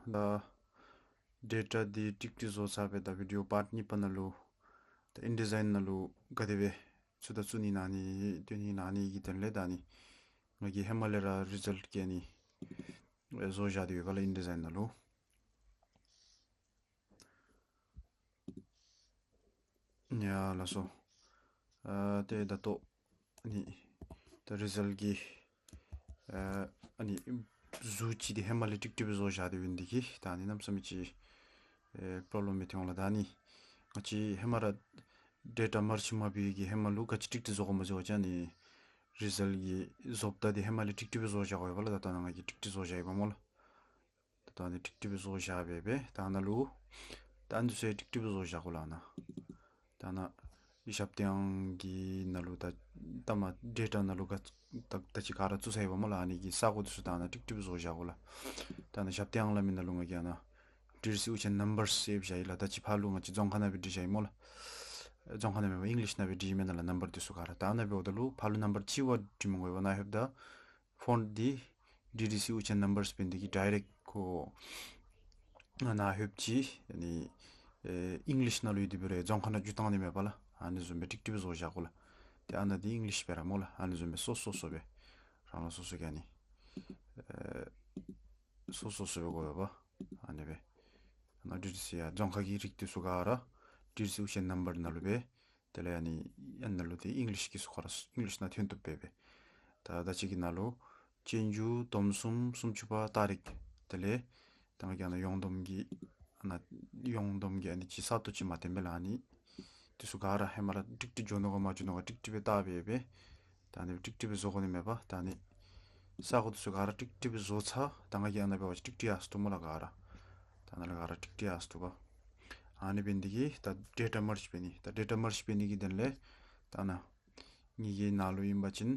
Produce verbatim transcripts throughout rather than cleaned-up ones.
ད་ཌེ་ཊ་འདི་ཀྲིག་ཀྲི་བཟོ་ཚར་སྦེ་ད་བི་ཌི་ཡོ་པཱརཊ་གཉིས་པ་ནང་ལུ་ད་ཨིན་ཌི་ཛའིན་ནང་ལུ་ག་དེ་སྦེ་ཚུ་ད་ཚུ་ནི་ན་ནི་ཏེ་ནི་ན་ནི་གི་དོན་ལས་ད་ནི་ང་གིས་ཧེ་མ་ལས་ར་རི་ཛལཊ་གི་ཨ་ནི་བཟོ་བཞག་སྟེ་ཡོད་པ་ལགས། ཨིན་ཌི་ཛའིན་ནང་ལུ། ཡ་ལགས་སོ། ཨ་ཏེ་ད་ལྟོ་ཨ་ནི་ད་རི་ཛལཊ་གི་ཨ་ཨ་ནི་བཟོ་ཅི་འདི་ཧེ་མ་ལས་ཀྲིག་ཀྲི་སྦེ་བཟོ་བཞག་སྟེ་ཡོད་ནི་འདི་གིས་ད་ནི་གནམ་མེད་ས་མེད་ཅིག་ཨེ་པོརོབ་ལེམ་མི་ཐོན་འོང་ལགས། ད་ནི་ང་བཅས་ཧེ་མ་ར་ཌེ་ཊ་མརཇ་མ་འབད་བའི་གི་ཧེ་མ་ལུ་ག་ཅི་ཀྲིག་ཀྲི་བཟོ་དགོཔ་སྨོ་ཟེར་བ་ཅིན་ཨ་ནི་རི་ཛལཊ་གི་བཟོ་ལྟ་འདི་ཧེ་མ་ལས་ཀྲིག་ཀྲི་སྦེ་བཟོ་བཞག་དགོ་ཡོད་པ་ལགས། ད་ལྟོ་ནཱ་ང་གིས་ཀྲིག་ཀྲི་བཟོ་བཞག་ཡོདཔ་སྨོ་ལགས། ད་ལྟོ་ཨ་ནི་ཀྲིག་ཀྲི་སྦེ་བཟོ་བཞག་སྦེ་སྦེ་ད་ནཱ་ལུ་ད་ཨ་ནི་ཚུ་ཡང་ཀྲིག་ཀྲི་སྦེ་བཟོ་བཞག་དགོ་ལགས་ནཱ། ད་ནཱ་ཞབས་ཏོག་གི་ནང་ལུ་ད་ད་མ་ཌེ་ཊ་ནང་ལུ་ག་ད་ད་ཅི་ག་ར་བཙུགས་ཚར་ཡོདཔ་སྨོ་ལགས། ཨ་ནི་གི་ས་གོ་འདི་ཚུ་ད་ནཱ་ཀྲིག་ཀྲི་སྦེ་བཟོ་བཞག་དགོ་ལགས། ད་ནཱ་ཞབས་ཏོག་སླབ་མི་ནང་ལུ་ང་གིས་ཨ་ནཱ་ཌི་ཊི་སི་ཨུ་ཅན་ནམ་བརསི་ཟེར་བཞག་ཡི་ལགས། ད་ཅི་ཕར་ལུ་ང་བཅས་རྫོང་ཁ་ནང་སྦེ་བྲིས་བཞག་ཡི་སྨོ་ལགས། རྫོང་ཁ་ནང་མེན་པར་ཨིང་ལིཤ་ནང་སྦེ་བྲིས་མི་ནང་ལུ་ནམ་བར་འདི་ཚུ་ག་ར་ད་ནཱ་འབདཝ་ད་ལུ་ཕར་ལུ་ནམ་བར་གཅིག་བ་བྲི་མི་དགོ་པས། ནཱ་ལྷོདཔ་ད་ཕོནཊ་འདི་ཌི་ཊི་སི་ཨུ་ཅན་ནམ་བརསི་འབད་ནི་འདི་གིས་ཌའི་རེཀཊ་ཁོ་ནཱ་ལྷོདཔ་ཅིག་ཨ་ནི་ཨེ་ཨིང་ལིཤ་ནང་ལུ་ཡོད་དེ་འབད་རུང་རྫོང་ཁ་ནང་བཙུགས་བཏང་ནི་མེད་པས་ལགས། ཨ་ནི་བཟུམ་སྦེ་ཀྲིག་ཀྲི་སྦེ་བཟོ་བཞག་དགོ་ལགས། ཏེ་ཨ་ནཱ་འདི་ཨིང་ལིཤ་སྦེ་ར་སྨོ་ལགས། ཨ་ནི་བཟུམ་སྦེ་སོ་སོ་སོ་སྦེ་རང་རང་སོ་སོ་གི་ཨ་ནི་ཨེ་སོ་སོ་སོ་སྦེ་དགོ་ཡོད་པས། ཨ་ནི་སྦེ་ནཱ་ཌི་ཊི་སི་ཡ་རྫོང་ཁ་གི་རིགས་འདི་ཚུ་ག་ར་ཌི་ཊི་སི་ཨུ་ཅན་ནམ་བར་ནང་ལུ་སྦེ་དེ་ལས་ཨ་ནི་ཨ་ནཱ་ལུ་འདི་ཨིང་ལིཤ་གི་ཚུ་ག་ར་ཨིང་ལིཤ་ནང་ཐོན་བཏུབ་སྦེ་སྦེ། ད་ད་ཅི་གི་ནང་ལུ་སྤྱོད་འཇུག་སྡོམ་གསུམ་སུམ་ཅུ་པ་ཏ་རིག་དེ་ལས་ད་ང་གིས་ཨ་ནཱ་ཡོངས་བསྡོམས་ཀྱི་ཨ་ནཱ་ཡོངས་བསྡོམས་ཀྱི་ཨ་ནི་ཅིག་ས་སྟོང་ཅིག་མ་བཏོན་པས་ལགས། ཨ་ནི་འདི་ཚུ་ག་ར་ཧེ་མ་ར་ཀྲིག་ཀྲི་འགྱོ་ནུག་ག་མ་འགྱོ་ནུག་ག་ཀྲིག་ཀྲི་སྦེ་བལྟ་སྦེ་སྦེ་ད་ཨ་ནི་ཀྲིག་ཀྲི་སྦེ་བཟོ་དགོ་ནི་མས་པ། ད་ཨ་ནི་ས་གོ་འདི་ཚུ་ག་ར་ཀྲིག་ཀྲི་སྦེ་བཟོ་ཚར། ད་ང་གིས་ཨ་ནཱ་འབད་བ་ཅིན་ཀྲིག་ཀྲི་ཡར་སོ་བཏུབ་སྨོ་ལགས་ག་ར། ད་ཨ་ནཱ་ལས་ག་ར་ཀྲིག་ཀྲི་ཡར་སོ་བཏུབ་པས། ཨ་ནི་འབད་ནི་འདི་གིས་ད་ཌེ་ཊ་མརཇ་འབད་ནི་ད་ཌེ་ཊ་མརཇ་འབད་ནི་གི་དོན་ལས་ད་ཨ་ནཱ་ངེ་གི་ནང་ལུ་ཨིན་པ་ཅིན་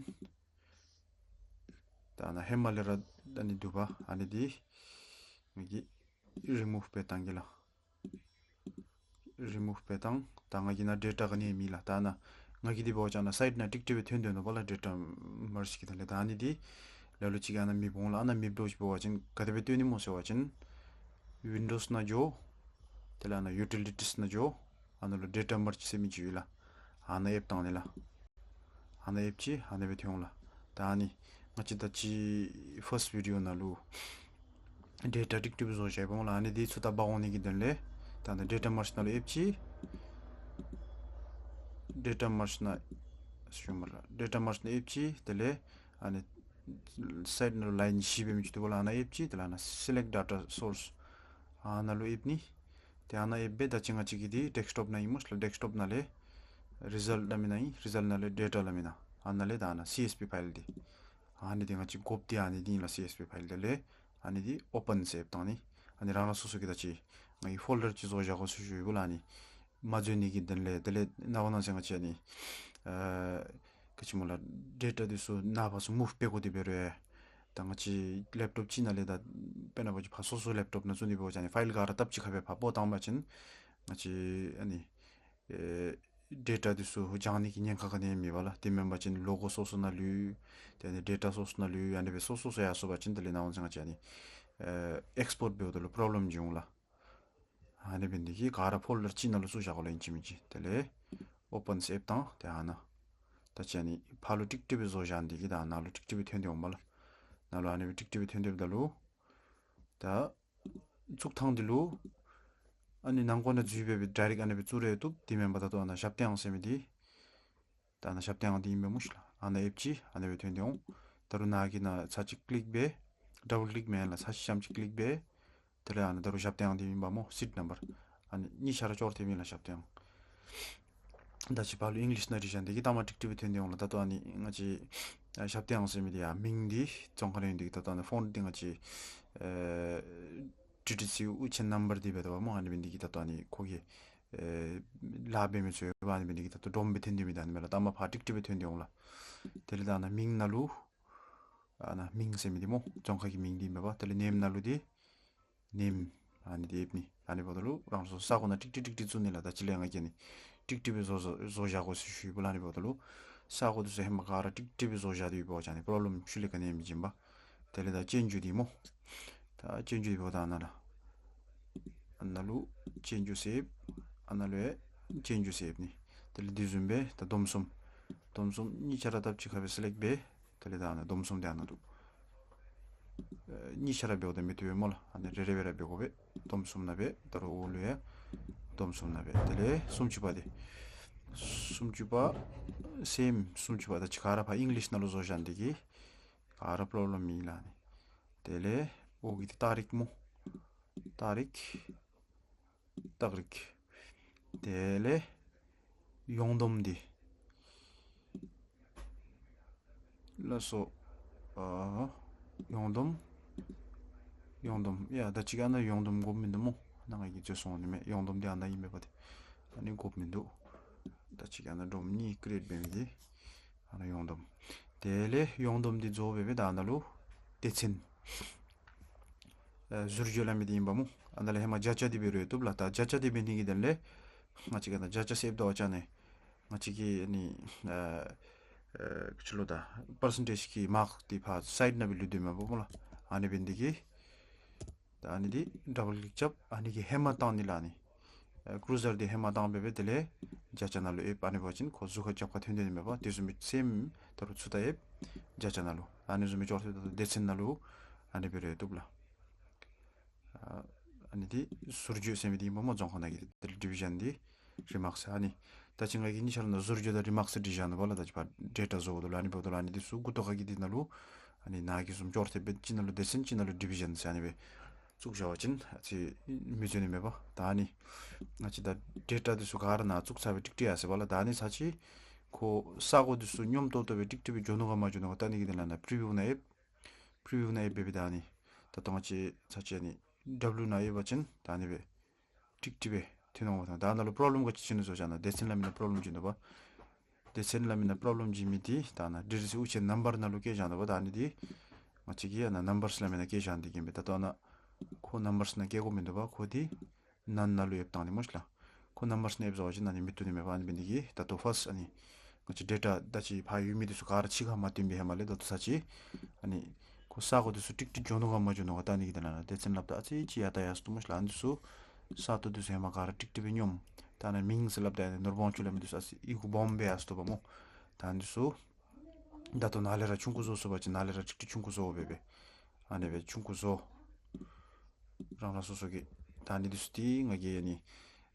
ད་ཨ་ནཱ་ཧེ་མ་ལས་ར་ཨ་ནི་འདུག་པ། ཨ་ནི་འདི་ངེ་གི་རི་མུབ་འབད་བཏང་གེ་ལགས། རི་མུབ་འབད་བཏང་། ད་ང་གི་ནཱ་ཌེ་ཊ་ག་ནི་ཡང་མེད་ལགས། ད་ཨ་ནཱ་ང་གི་འདི་འབད་བ་ཅིན་ཨ་ནཱ་སའིཌ་ནང་ཀྲིག་ཀྲི་སྦེ་ཐོན་དོ་ནུག་པ་ལགས། ཌེ་ཊ་མརཇ་གི་དོན་ལས་ད་ཨ་ནི་འདི་ལ་ལུ་ཅིག་ཨ་ནཱ་མེདཔ་འོང་ལགས། ཨ་ནཱ་མེདཔ་འགྱོ་ཞིནམ་འབད་བ་ཅིན་ག་དེ་སྦེ་སྟོན་ནི་སྨོ་ཟེར་བ་ཅིན་ཝིན་ཌོསི་ནང་འགྱོ། དེ་ལས་ཨ་ནཱ་ཡུ་ཊི་ལི་ཊིསི་ནང་འགྱོ། ཨ་ནཱ་ལུ་ཌེ་ཊ་མརཇ་ཟེར་མི་ཅིག་ཡོད་ལགས། ཨ་ནཱ་ཡེབ་བཏང་ནི་ལགས། ཨ་ནཱ་ཡེབ་ཅི་ཨ་ནཱ་སྦེ་ཐོན་འོང་ལགས། ད་ཨ་ནི་ང་བཅས་ད་ཅི་ཕརསཊ་བི་ཌི་ཡོ་ནང་ལུ་ཌེ་ཊ་ཀྲིག་ཀྲི་སྦེ་བཟོ་བཞག་པ་སྨོ་ལགས། ཨ་ནི་འདི་ཚུ་ད་འབག་འོང་ནི་གི་དོན་ལས་ད་ཨ་ནཱ་ཌེ་ཊ་མརཇ་ནང་ལུ་ཡེབ་ཅི། ཌེ་ཊ་མརཇ་ནང་ཞུ་མ་ལགས། ཌེ་ཊ་མརཇ་ནང་ཡེབ་ཅི། དེ་ལས་ཨ་ནི་སའིཌ་ནང་ལུ་ལའིན་བཞི་འབད་མི་ཅིག་འདུག་པ་ལགས། ཨ་ནཱ་ཡེབ་ཅི། དེ་ལས་ཨ་ནཱ་སི་ལེཀཊ་ཌེ་ཊ་སོརསི་ཨ་ནཱ་ལུ་ཡེབ་ནི། ཏེ་ཨ་ནཱ་ཡེབ་སྦེ་ད་ཅི་ང་བཅས་ཀྱི་འདི་ཌེསྐ་ཊོཔ་ནང་ཨིན་སྨོ་ལགས། ཌེསྐ་ཊོཔ་ནང་ལས་རི་ཛལཊ་སླབ་མི་ནང་ཨིན། རི་ཛལཊ་ནང་ལས་ཌེ་ཊ་སླབ་མི་ནང་ཨ་ནཱ་ལས་ད་ཨ་ནཱ་སི་ཨེསི་ཝི་ཕའིལ་འདི་ཨ་ནི་འདི་ང་བཅས་དགོཔ་འདི་ཨ་ནི་འདི་ཨིན་ལགས། སི་ཨེསི་ཝི་ཕའིལ་འདི་ལས་ཨ་ནི་འདི་ཨོ་པཱན་ཟེར་ཡེབ་བཏང་ནི། ཨ་ནི་རང་རང་སོ་སོ་གི་ད་ཅི་ང་གིས་ཕོལ་ཌར་ཅིག་བཟོ་བཞག་དགོ་ཟེར་ཞུ་ཡི་པ་ལགས། ཨ་ནི་མ་འཛོལ་ནི་གི་དོན་ལས། དེ་ལས་ནངས་པ་གནངས་ཚེ་ང་བཅས་ཨ་ནི་ཨ་ག་ཅི་སྨོ་ལགས་ཌེ་ཊ་འདི་ཚུ་ནཱ་ཕར་ཚུར་མུབ་འབད་དགོ་དེ་འབད་རུང་ད་ང་བཅས་ལེཔ་ཊོཔ་ཅིག་ནང་ལས་ད་དཔེར་ན་འབད་བ་ཅིན་ཕར་སོ་སོ་ལེཔ་ཊོཔ་ནང་བཙུགས་ནི་འབད་བ་ཅིན་ཨ་ནི་ཕའིལ་ག་ར་སྟབས་གཅིག་ཁར་སྦེ་ཕར་སྤོ་བཏང་པ་ཅིན་ང་བཅས་ཨ་ནི་ཨེ་ཌེ་ཊ་འདི་ཚུ་སྦྱང་ནི་གི་ཉེན་ཁ་ག་ནི་ཡང་མེད་པ་ལགས། དེ་མེན་པ་ཅིན་ལོ་གོ་སོ་སོ་ནང་ལུས། དེ་ལས་ཌེ་ཊ་སོ་སོ་ནང་ལུས། ཨ་ནི་སྦེ་སོ་སོ་སོ་ཡར་སོང་པ་ཅིན་དེ་ལས་ནངས་པ་གནངས་ཚེ་ང་བཅས་ཨ་ནི་ཨེ་ཨེགསི་པོརཊ་འབདཝ་ད་ལུ་པོརོབ་ལེམ་འབྱུང་འོང་ལགས། ཨ་ནི་འབད་ནི་འདི་གིས་ག་ར་ཕོལ་ཌར་གཅིག་ནང་ལུ་བཙུགས་བཞག་དགོ་ལགས། ཨིན་ཅི་མིན་ཅི། དེ་ལས་ཨོ་པཱན་ཟེར་ཡེབ་བཏང་། ཏེ་ཨ་ནཱ་ད་ཅི་ཨ་ནི་ཕར་ལུ་ཀྲིག་ཀྲི་སྦེ་བཟོ་བཞག་ནི་འདི་གིས་ད་ནཱ་ལུ་ཀྲིག་ཀྲི་སྦེ་ཐོན་ཏེ་འོང་པ་ལགས། ནཱ་ལུ་ཨ་ནི་སྦེ་ཀྲིག་ཀྲི་སྦེ་ཐོན་ཏེ་འབདཝ་ད་ལུ་ད་བཙུགས་ཐངས་འདི་ལུ་ཨ་ནི་ནང་འཁོད་ནང་འཛུལ་སྦེ་སྦེ་ཌའི་རེཀཊ་ཨ་ནི་སྦེ་བཙུགས་རུང་བཏུབ། དེ་མེན་པ་ད་ལྟོ་ཨ་ནཱ་ཞབས་ཏོག་ཡང་ཟེར་མི་འདི་ད་ཨ་ནཱ་ཞབས་ཏོག་ཡང་འདི་ཨིན་པས་སྨོ་ཤིག་ལགས། ཨ་ནཱ་ཡེབ་ཅི་ཨ་ནི་སྦེ་ཐོན་ཏེ་འོང་། ད་རུང་ནཱ་གི་ནཱ་ཚར་གཅིག་ཀི་ལིཀ་འབད། ཌབ་བཱལ་ཀི་ལིཀ་མེན་ལགས། ཚར་གཅིག་ཙམ་ཅིག་ཀི་ལིཀ་འབད། དེ་ལས་ཨ་ནཱ་ད་རུང་ཞབས་ཏོག་ཡང་འདི་ཨིན་པས་སྨོ། སིཊ་ནམ་བར། ཨ་ནི་གཉིས་ཆ་ར་ཅོག་ར་འཐདཔ་ཨིན་ལགས་ཞབས་ཏོག་ཡང་། ད་ཅི་ཕར་ལུ་ཨིང་ལིཤ་ནང་བྲིས་བཞག་ནི་འདི་གིས་ད་མ་ཀྲིག་ཀྲི་སྦེ་ཐོན་ཏེ་འོང་ལགས། ད་ལྟོ་ཨ་ནི་ང་བཅས་ཨ་ཞབས་ཏོག་ཡང་ཟེར་མི་འདི་ཡང་མིང་འདི་རྫོང་ཁ་ནང་ཡོད་ནི་འདི་གིས་ད་ལྟོ་ཨ་ནི་ཕོནཊ་འདི་ང་བཅས་ཨེ་ཌི་ཊི་སི་ཨུ་ཅན་ནམ་བར་འདི་འབད་དོ་བ་སྨོ། ཨ་ནི་འབད་ནི་འདི་གིས་ད་ལྟོ་ཨ་ནི་ཁོ་གི་ཨེ་ལཱ་འབད་མི་ཚུ་ཡོདཔ་ཨ་ནི་འབད་ནི་འདི་གིས་ད་ལྟོ་སྦོམ་སྦེ་ཐོན་ཏེ་མེད། ད་ཨ་ནི་མེན་ལགས། ད་མ་ཕར་ཀྲིག་ཀྲི་སྦེ་ཐོན་ཏེ་འོང་ལགས། དེ་ལས་ད་ཨ་ནཱ་མིང་ནང་ལུ་ཨ་ནཱ་མིང་ཟེར་མི་འདི་སྨོ། རྫོང་ཁ་གི་མིང་འདི་མེན་པ། དེ་ལས་ནེམ་ནང་ལུ་འདི་ནེམ་ཨ་ནི་འདི་ཡེབ་ནི། ཨ་ནི་འབདཝ་ད་ལུ་རང་སོ་སོ་ས་གོ་ནང་ཀྲིག་ཀྲི་ཀྲིག་ཀྲི་བཙུགས་ནི་ལགས། ད་ཅི་ལས་ང་གིས་ཨ་ནི་ཀྲིག་ཀྲི་སྦེ་བཟོ་བཟོ་བཟོ་བཞག་དགོ་ཟེར་ཞུ་ཡི་པ་ལགས། ཨ་ནི་འབདཝ་ད་ལུ་ས་གོ་འདི་ཚུ་ཧེ་མ་ག་ར་ཀྲིག་ཀྲི་སྦེ་བཟོ་བཞག་སྟེ་ཡོད་པ་ཅིན་ཨ་ནི་པོརོབ་ལེམ་ཤུལ་ལས་ག་ནི་ཡང་མི་འབྱུང་པས། དེ་ལས་ད་སྤྱོད་འཇུག་འདི་སྨོ། ད་སྤྱོད་འཇུག་འདི་འབདཝ་ད་ཨ་ནཱ་ལགས། ཨ་ནཱ་ལུ་change ཡོད་ཟེར། ཨ་ནཱ་ལུ་ཡང་change ཡོད་ཟེར་ནི། དེ་ལས་དེ་བཟུམ་སྦེ་ད་སྡོམ་གསུམ། སྡོམ་གསུམ་གཉིས་ཆ་ར་ད་གཅིག་ཁར་སྦེ་select འབད། དེ་ལས་ད་ཨ་ནཱ་སྡོམ་གསུམ་འདི་ཨ་ནཱ་འདུག། ཨེ་གཉིས་ཆ་ར་འབདཝ་ད་མི་བཏུབ་པས་སྨོ་ལགས། ཨ་ནི་རེ་རེ་སྦེ་ར་འབད་དགོ་པས། སྡོམ་གསུམ་ནང་སྦེ། ད་རུང་འོག་ལུ་ཡང་སྡོམ་གསུམ་ནང་སྦེ། དེ་ལས་སུམ་ཅུ་པ་འདི། སུམ་ཅུ་པ་same། སུམ་ཅུ་པ་ད་གཅིག་ཁར་ར་ཕར་ཨིང་ལིཤ་ནང་ལུ་བཟོ་བཞག་ནི་འདི་གིས་ག་ར་problem མེད་ལགས་ནི། དེ་ལས་འོག་གི་འདི་ཏ་རིག་སྨོ། ཏ་རིག། ཏ་རིག། དེ་ལས་ཡོངས་བསྡོམས་འདི། ལགས་སོ། ཨ་ཡོངས་བསྡོམས། ཡོངས་བསྡོམས། ཡ་ད་གཅིག་ཨ་ནཱ་ཡོངས་བསྡོམས་དགོཔ་མིན་འདུག་སྨོ། ནཱ་ང་གིས་བརྗེད་སོང་ནི་མས། ཡོངས་བསྡོམས་འདི་ཨ་ནཱ་ཨིན་མས་པ་ཏེ། ཨ་ནི་དགོཔ་མིན་འདུག། ད་གཅིག་ཨ་ནཱ་སྒྲོམ་གཉིས་create འབད་མི་འདི་ཨ་ནཱ་ཡོངས་བསྡོམས། དེ་ལས་ཡོངས་བསྡོམས་འདི་རྫོགས་སྦེ་སྦེ་ད་ཨ་ནཱ་ལུ་སྡེ་ཚན། ཨེ་ཟུར་བརྗོད་སླབ་མི་འདི་ཨིན་པ་སྨོ། ཨ་ནཱ་ལས་ཧེ་མ་བརྒྱ་ཆ་འདི་འབད་རུང་བཏུབ་ལགས། ད་བརྒྱ་ཆ་འདི་འབད་ནི་གི་དོན་ལས་ང་བཅས་ཀྱིས་ད་བརྒྱ་ཆ་ཟེར་སླབ་དོ་བ་ཅིན་ནི་ང་བཅས་ཀྱི་ཨ་ནི་ཨེ་ཨེ་ག་ཅི་ལོ་ད་percentage གི་mark འདི་ཕར་side ནང་སྦེ་ལུས་སྡོདཔ་མས་པ་སྨོ་ལགས། ཨ་ནི་འབད་ནི་འདི་གིས་ད་ཨ་ནི་འདི་double click རྐྱབ། ཨ་ནི་གི་ཧེ་མ་བཏང་ནི་ལགས་ནི། ཨེ་cursor འདི་ཧེ་མ་བཏང་སྦེ་སྦེ་དེ་ལས་བརྒྱ་ཆ་ནང་ལུ་ཨེབ། ཨ་ནི་འབད་བ་ཅིན་ཁོ་གཟུགས་ཁར་རྒྱབ་ཁར་ཐོན་ཏེ་ནི་མས་པ། དེ་བཟུམ་སྦེ་same ད་རུང་ཚུར་ད་ཨེབ། བརྒྱ་ཆ་ནང་ལུ་ཨ་ནི་བཟུམ་སྦེ་འགྱོ་སྟེ་ད་སྡེ་ཚན་ནང་ལུ་ཨ་ནི་འབད་རུང་བཏུབ་ལགས། ཨ་ཨ་ནི་འདི་ཟུར་བརྗོད་ཟེར་མི་འདི་ཨིན་པ་སྨོ། རྫོང་ཁ་ནང་གི་དེ་ལས་division འདི་remarks། ཨ་ནི་ད་ཅི་ང་གིས་གཉིས་ཆ་ར་ནང་ཟུར་བརྗོད་དང་remarks འབྲི་བཞག་ནུག་པ་ལགས། ད་ཅི་ཕར་data བཟོཝ་ད་ལུ་ཨ་ནི་འབདཝ་ད་ལུ་ཨ་ནི་འདི་ཚུ་མགུ་ཏོ་ཁ་གི་འདི་ནང་ལུ་ཨ་ནི་ནཱ་གི་བཟུམ་འགྱོ་སྟེ་སྦེ་གཅིག་ནང་ལུ་སྡེ་ཚན་གཅིག་ནང་ལུ་division ཟེར་ཨ་ནི་སྦེ་བཙུགས་བཞག་པ་ཅིན་ཨ་ཙི་མི་འཛོལ་ནི་མས་པ། ད་ཨ་ནི་ང་བཅས་ད་data འདི་ཚུ་ག་ར་ནཱ་བཙུགས་ཚར་བའི་ཏིག་ཏིག་ཡར་སོ་པ་ལགས། ད་ཨ་ནི་ཚར་ཅིག་ཁོ་ས་གོ་འདི་ཚུ་སྙོམས་ཏོག་ཏོ་སྦེ་ཏིག་ཏིག་སྦེ་འགྱོ་ནུག་ག་མ་འགྱོ་ནུག་ག་བལྟ་ནི་གི་དོན་ལས་ནཱ་preview ནང་ཨེབ། preview ནང་ཨེབ་སྦེ་སྦེ་ད་ཨ་ནི་ད་ལྟོ་ང་བཅས་ཚར་ཅིག་ཨ་ནི་W ནང་ཨེབ་པ་ཅིན་ད་ཨ་ནི་སྦེ་ཏིག་ཏིག་སྦེ་ཐོན་འོང་པ་དང་། ད་ནཱ་ལུ་problem ག་ཅི་བྱུང་ནུག་ཟེར་བ་ཅིན་ནཱ་སྡེ་ཚན་སླབ་མི་ནང་problem བྱུང་ནུག་པ། སྡེ་ཚན་སླབ་མི་ནང་problem བྱུང་མི་འདི་ད་ནཱ་འདི་རེ་ཟེར་དབུ་ཅན་number ནང་ལུ་བཀལ་བཞག་ནུག་པ། ད་ཨ་ནི་འདི་ང་བཅས་ཀྱིས་ཨ་ནཱ་numbers སླབ་མི་ནང་བཀལ་བཞག་ནི་འདི་གིས་ཨིན་པས། ད་ལྟོ་ཨ་ནཱ་ཁོ་numbers ནང་བཀལ་དགོཔ་མིན་འདུག་པ། ཁོ་འདི་none ནང་ལུ་ཨེབ་བཏང་ནི་སྨོ་ཤིག་ལགས། ཁོ་numbers ནང་ཨེབ་བཟོ་བ་ཅིན་ཨ་ནི་མི་བཏུབ་ནི་མས་པ། ཨ་ནི་འབད་ནི་འདི་གིས་ད་ལྟོ་first ཨ་ནི་ང་བཅས་data ད་ཅི་ཕར་ཡོད་མི་འདི་ཚུ་ག་ར་གཅིག་ཁར་མ་བསྟུན་པའི་ཧེ་མ་ལས་ད་ལྟོ་ཚར་ཅིག་ཨ་ནི་ཁོ་ས་གོ་འདི་ཚུ་ཏིག་ཏིག་འགྱོ་ནུག་ག་མ་འགྱོ་ནུག་ག་བལྟ་ནི་གི་དོན་ལས་ནཱ་སྡེ་ཚན་སླབ་ད་ཨ་ཙི་ཅིག་ཡར་ལྟ་ཡར་སོ་སྨོ་ཤིག་ལགས། ཨ་ནི་འདི་ཚུ་ས་སྟོང་འདི་ཚུ་ཧེ་མ་ག་ར་ཏིག་ཏིག་སྦེ་སྙོམས། ད་ནཱ་མིང་ཟེར་སླབ་ད་ནོར་སྦོམ་ཆུང་སླབ་མི་འདི་ཚུ་ཨ་ཙི་ཡི་གུ་སྦོམ་སྦེ་ཡར་སོ་ཐོབ་པ་སྨོ། ད་ཨ་ནི་འདི་ཚུ་ད་ལྟོ་ནཱ་ལས་ར་ཆུང་ཀུ་བཟོ་སོང་པ་ཅིན་ནཱ་ལས་ར་ཏིག་ཏིག་ཆུང་ཀུ་བཟོ་སྦེ་སྦེ་ཨ་ནི་སྦེ་ཆུང་ཀུ་བཟོ། རང་རང་སོ་སོ་གི་ད་ཨ་ནི་འདི་ཚུ་འདི་ང་གིས་ཨ་ནི་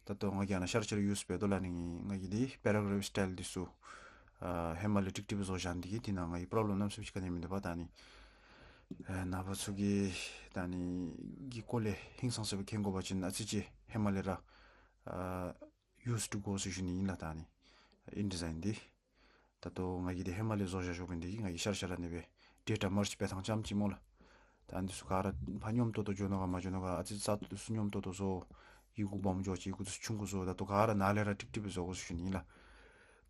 ད་ལྟོ་ང་གིས་ཨ་ནཱ་ཤར་ཤར་use འབད་དོ་ལགས། ཨ་ནི་ང་གིས་འདི་paragraph style འདི་ཚུ་ཨ་ཧེ་མ་ལས་ཏིག་ཏིག་སྦེ་བཟོ་བཞག་ནི་འདི་གིས་འདི་ནང་ང་གིས་problem གནམ་མེད་ས་མེད་ཅིག་ག་ནི་མིན་འདུག་པ། ད་ཨ་ནི་ཨེ་ནཱ་པ་ཚུ་གིས་ད་ཨ་ནི་གི་སྐོར་ལས་ཧིང་སངས་ས་སྦེ་མཁྱེན་དགོ་པ་ཅིན་ཨ་ཙི་ཅིག་ཧེ་མ་ལས་ར་ཨ་use འདུག་གོ་ཟེར་ཞུ་ནི་ཨིན་ལགས། ད་ཨ་ནི་InDesign འདི་ད་ལྟོ་ང་གིས་འདི་ཧེ་མ་ལས་བཟོ་བཞག་བཞགཔ་ཨིན། འདི་གིས་ང་གིས་ཤར་ཤར་ར་ཨ་ནི་སྦེ་data merge འབད་ཐངས་ཙམ་ཅིག་སྨོ་ལགས། ད་ཨ་ནི་འདི་ཚུ་ག་ར་ཕར་སྙོམས་ཏོག་ཏོ་འགྱོ་ནུག་ག་མ་འགྱོ་ནུག་ག་ཨ་ཙི་ས་སྟོང་འདི་ཚུ་སྙོམས་ཏོག་ཏོ་བཟོ། ཡི་གུ་སྦོམ་འགྱོ་ཅི་ཡི་གུ་འདི་ཚུ་ཆུང་ཀུ་བཟོ། ད་ལྟོ་ག་ར་ནཱ་ལས་ར་ཏིག་ཏིག་སྦེ་བཟོ་དགོ་ཟེར་ཞུ་ནི་ཨིན་ལགས།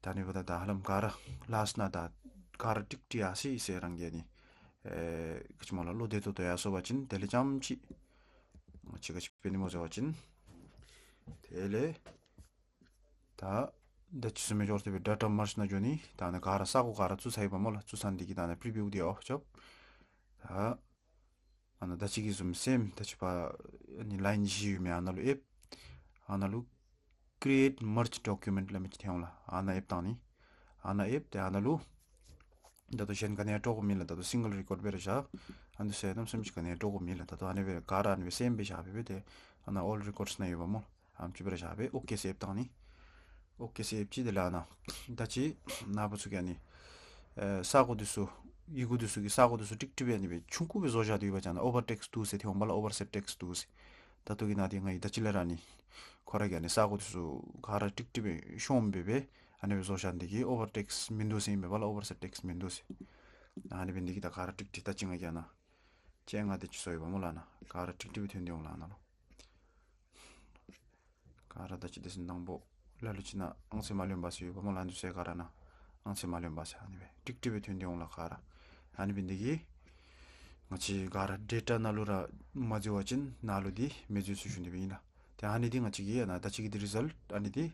ད་ཨ་ནི་འབདཝ་ད་ད་ཧ་ལམ་ག་ར་last ནང་ད་ག་ར་ཏིག་ཏིག་ཡར་སོ་ཡི་ཟེར་རང་གིས་ཨ་ནི་ཨེ་ག་ཅི་སྨོ་ལགས། བློ་བདེ་ཏོག་ཏོ་ཡར་སོ་པ་ཅིན་དེ་ལས་ཙམ་ཅིག་ང་བཅས་ག་ཅི་འབད་ནི་སྨོ་ཟེར་བ་ཅིན་དེ་ལས་ད་ད་ཅི་བཟུམ་སྦེ་འགྱོ་སྟེ་སྦེ་data merge ནང་འགྱོ་ནི། ད་ནཱ་ག་ར་ས་གོ་ག་ར་བཙུགས་ཚར་ཡི་པ་སྨོ་ལགས། བཙུགས་ཚར་ནི་འདི་གིས་ད་ནཱ་preview འདི་off རྐྱབ། ད་ཨ་ནཱ་ད་ཅི་གི་བཟུམ་same ད་ཅི་ཕར་ཨ་ནི་line བཞི་ཡོད་མི་ཨ་ནཱ་ལུ་ཨེབ། ཨ་ནཱ་ལུ་create merge document སླབ་མི་ཅིག་ཐོན་འོང་ལགས། ཨ་ནཱ་ཨེབ་བཏང་ནི། ཨ་ནཱ་ཨེབ་སྟེ་ཨ་ནཱ་ལུ་ད་ལྟོ་གཞན་ག་ནི་ཡང་འགྲོ་དགོཔ་མེད་ལགས། ད་ལྟོ་single record སྦེ་ར་བཞག། ཨ་ནི་ཚུ་གནམ་མེད་ས་མེད་ཅིག་ག་ནི་ཡང་འགྲོ་དགོཔ་མེད་ལགས། ད་ལྟོ་ཨ་ནི་སྦེ་ག་ར་ཨ་ནི་སྦེ་same སྦེ་བཞག་སྦེ་སྦེ་ཏེ་ཨ་ནཱ་all records ནང་ཡོད་པ་སྨོ། ཨ་ནི་ཅིག་སྦེ་ར་བཞག་སྦེ་ཨོ་ཀེ་ཟེར་ཨེབ་བཏང་ནི། ཨོ་ཀེ་ཟེར་ཨེབ་ཅི། དེ་ལས་ཨ་ནཱ་ད་ཅི་ནཱ་པ་ཚུ་གིས་ཨ་ནི་ཨེ་ས་གོ་འདི་ཚུ་ཡི་གུ་འདི་ཚུ་གི་ས་གོ་འདི་ཚུ་ཏིག་ཏིག་སྦེ་ཨ་ནི་སྦེ་ཆུང་ཀུ་སྦེ་བཟོ་བཞག་སྟེ་ཡོད་པ་ཅིན་ཨ་ནཱ་over text to ཟེར་ཐོན་འོང་པ་ལགས། over set text to ཟེར། ད་ལྟོ་གི་ནང་འདི་ང་གིས་ད་ཅི་ལས་ར་ཨ་ནི་ཁོ་ར་གིས་ཨ་ནི་ས་གོ་འདི་ཚུ་ག་ར་ཏིག་ཏིག་སྦེ་ཤོངམ་སྦེ་སྦེ་ཨ་ནི་སྦེ་བཟོ་བཞག་ནི་འདི་གིས་over text མིན་འདུག་ཟེར་ཨིན་པས་པ་ལགས། over set text མིན་འདུག་ཟེར། ཨ་ནི་འབད་ནི་འདི་གིས་ད་ག་ར་ཏིག་ཏིག་ད་ཅི་ང་གིས་ཨ་ནཱ་ཅན་ང་འདི་ཅིག་བཟོ་ཡོད་པ་སྨོ་ལགས། ཨ་ནཱ་ག་ར་ཏིག་ཏིག་སྦེ་ཐོན་ཏེ་འོང་ལགས། ཨ་ནཱ་ལུ་ག་ར་ད་ཅི་དེ་ཚུ་དང་པོ་ལ་ལུ་ཅིག་ནང་ཨང་རྩིས་མ་ལོན་པ་ཟེར་ཡོད་པ་སྨོ་ལགས། ཨ་ནི་ཚུ་ག་ར་ནང་ཨང་རྩིས་མ་ལོན་པ་ཟེར་ཨ་ནི་སྦེ་ཏིག་ཏིག་སྦེ་ཐོན་ཏེ་འོང་ལགས་ག་ར། ཨ་ནི་འབད་ནི་འདི་གིས་ང་བཅས་ག་ར་data ནང་ལུ་ར་མ་འཛུལ་བ་ཅིན་ནཱ་ལུ་འདི་མི་འཛུལ་ཟེར་ཞུ་ནི་སྦེ་ཨིན་ལགས། ཏེ་ཨ་ནི་འདི་ང་བཅས་ཀྱི་ཨ་ནཱ་ད་ཅི་གི་འདི་result ཨ་ནི་འདི་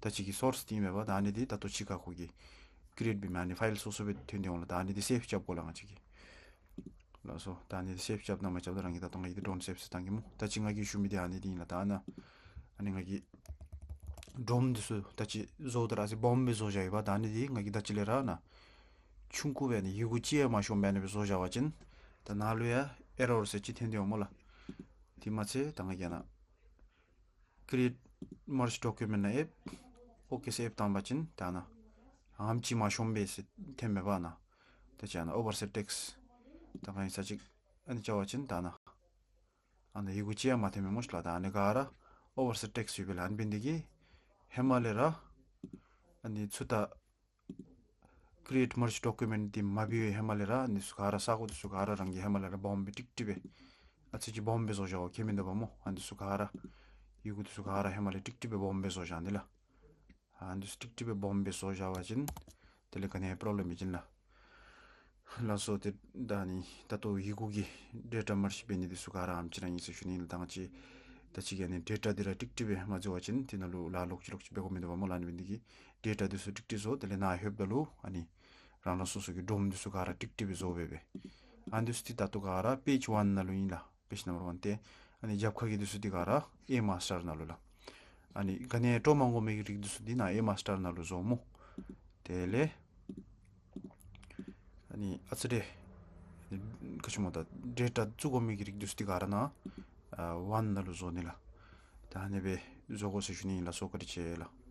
ད་ཅི་གི་source འདི་ཨིན་མས་པ། ད་ཨ་ནི་འདི་ད་ལྟོ་ཅིག་ཁར་ཁོ་གིས་create འབད་མི་ཨ་ནི་file སོ་སོ་སྦེ་ཐོན་ཏེ་འོང་ལགས། ད་ཨ་ནི་འདི་save རྐྱབ་དགོ་ལགས་ང་བཅས་ཀྱིས། ལགས་སོ། ད་ཨ་ནི་སེབ་རྐྱབ་གནང་མ་རྐྱབ་ད་རང་གིས་ད་ལྟོ་ང་གིས་ཌོན་སེབ་ཟེར་བཏང་གེ་སྨོ། ད་ཅི་ང་གིས་ཞུ་མི་འདི་ཨ་ནི་འདི་ཨིན་ལགས། ད་ཨ་ནཱ་ཨ་ནི་ང་གིས་ཌོམ་འདི་ཚུ་ད་ཅི་བཟོཝ་ད་ར་ཨ་ཙི་སྦོམ་སྦེ་བཟོ་བཞག་ཡི་པ། ད་ཨ་ནི་འདི་ང་གིས་ད་ཅི་ལས་ར་ཨ་ནཱ་ཆུང་ཀུ་སྦེ་ཨ་ནི་ཡི་གུ་ཅིག་ཡང་མ་ཤོངམ་སྦེ་ཨ་ནི་སྦེ་བཟོ་བཞག་པ་ཅིན་ད་ནཱ་ལུ་ཡང་ཨེ་རར་ཟེར་ཅིག་ཐོན་ཏེ་འོང་སྨོ་ལགས། དེ་མ་ཚད་ད་ང་གིས་ཨ་ནཱ་create merge document ནང་ཨེབ་ཨོ་ཀེ་ཟེར་ཨེབ་བཏང་པ་ཅིན་ད་ཨ་ནཱ་ཨ་ནེམ་ཅིག་མ་ཤོངམ་སྦེ་ཟེར་ཐོནམ་མས་པ། ཨ་ནཱ་ད་ཅི་ཨ་ནཱ་ཨོ་བར་སེཊ་ཊེགསི་ད་ག་ཨིན་ས་ཅིག་ཨ་ནི་བྱ་བ་ཅིན་ད་ཨ་ནཱ་ཨ་ནཱ་ཡི་གུ་ཅིག་ཡང་མ་ཐོནམ་མས་སྨོ་ཤིག་ལགས། ད་ཨ་ནི་ག་ར་ཨོ་བར་སེཊ་ཊེགསི་ཡོད་པས་ལགས། ཨ་ནི་འབད་ནི་འདི་གིས་ཧེ་མ་ལས་ར་ཨ་ནི་ཚུར་ད་create merge document འདི་མ་འབད་བའི་ཧེ་མ་ལས་ར་ཨ་ནི་ཚུ་ག་ར་ས་གོ་འདི་ཚུ་ག་ར་རང་གིས་ཧེ་མ་ལས་ར་སྦོམ་སྦེ་ཀྲིག་ཀྲི་སྦེ་ཨ་ཙི་ཅིག་སྦོམ་སྦེ་བཟོ་བཞག་པ་མཁྱེན་མི་འདུག་པ་སྨོ། ཨ་ནི་འདི་ཚུ་ག་ར་ཡི་གུ་འདི་ཚུ་ག་ར་ཧེ་མ་ལས་ཀྲིག་ཀྲི་སྦེ་སྦོམ་སྦེ་བཟོ་བཞག་ནི་ལགས། ཨ་ནི་འདི་ཚུ་ཀྲིག་ཀྲི་སྦེ་སྦོམ་སྦེ་བཟོ་བཞག་པ་ཅིན་དེ་ལས་ག་ནི་ཡང་པྲོབ་ལེམ་མེད་ཅིག་ལགས། ལགས་སོ། ཏེ་ད་ཨ་ནི་ད་ལྟོ་ཡི་གུ་གི་ཌེ་ཊ་མརཇ་འབད་ནི་འདི་ཚུ་ག་ར་ཨ་ནེམ་ཅིག་ར་ཨིན་ཟེར་ཞུ་ནི་ཨིན་ལགས། ད་ང་བཅས་ད་ཅི་གི་ཨ་ནི་ཌེ་ཊ་འདི་ར་ཀྲིག་ཀྲི་སྦེ་མ་བཟོ་བ་ཅིན་དེ་ནང་ལུ་ལཱ་ལོག་ཅི་ལོག་ཅི་འབད་དགོཔ་མིན་འདུག་པ་སྨོ་ལགས། ཨ་ནི་འབད་ནི་འདི་གིས་ཌེ་ཊ་འདི་ཚུ་ཀྲིག་ཀྲི་བཟོ། དེ་ལས་ནཱ་ལྷོདཔ་ད་ལུ་ཨ་ནི་རང་རང་སོ་སོ་གི་ཌོམ་འདི་ཚུ་ག་ར་ཀྲིག་ཀྲི་སྦེ་བཟོ་སྦེ་སྦེ། ཨ་ནི་འདི་ཚུ་འདི་ད་ལྟོ་ག་ར་པེཇ་ཝན་ནང་ལུ་ཨིན་ལགས། པེཇ་ནམ་བར་ཝན། ཏེ་ཨ་ནི་རྒྱབ་ཁ་གི་འདི་ཚུ་འདི་ག་ར་ཨེ་མཱས་ཊར་ནང་ལུ་ལགས། ཨ་ནི་ག་ནི་ཡང་སྤྲོ་མ་དགོ་མི་གི་རིགས་འདི་ཚུ་འདི་ནཱ་ཨེ་མཱས་ཊར་ནང་ལུ་བཟོ་སྨོ། དེ་ལས་ཨ་ནི་ཨ་ཙི་རེ་ག་ཅི་སྨོ་ད་ཌེ་ཊ་བཙུགས་དགོ་མི་གི་རིགས་འདི་ཚུ་འདི་ག་ར་ནཱ་ཨ་ཝན་ནང་ལུ་བཟོ་ནི་ལགས། ད་ཨ་ནི་སྦེ་བཟོ་དགོ་ཟེར་ཞུ་ནི་ཨིན་ལགས། སོ་བཀའ་དྲིན་ཆེ་ལགས།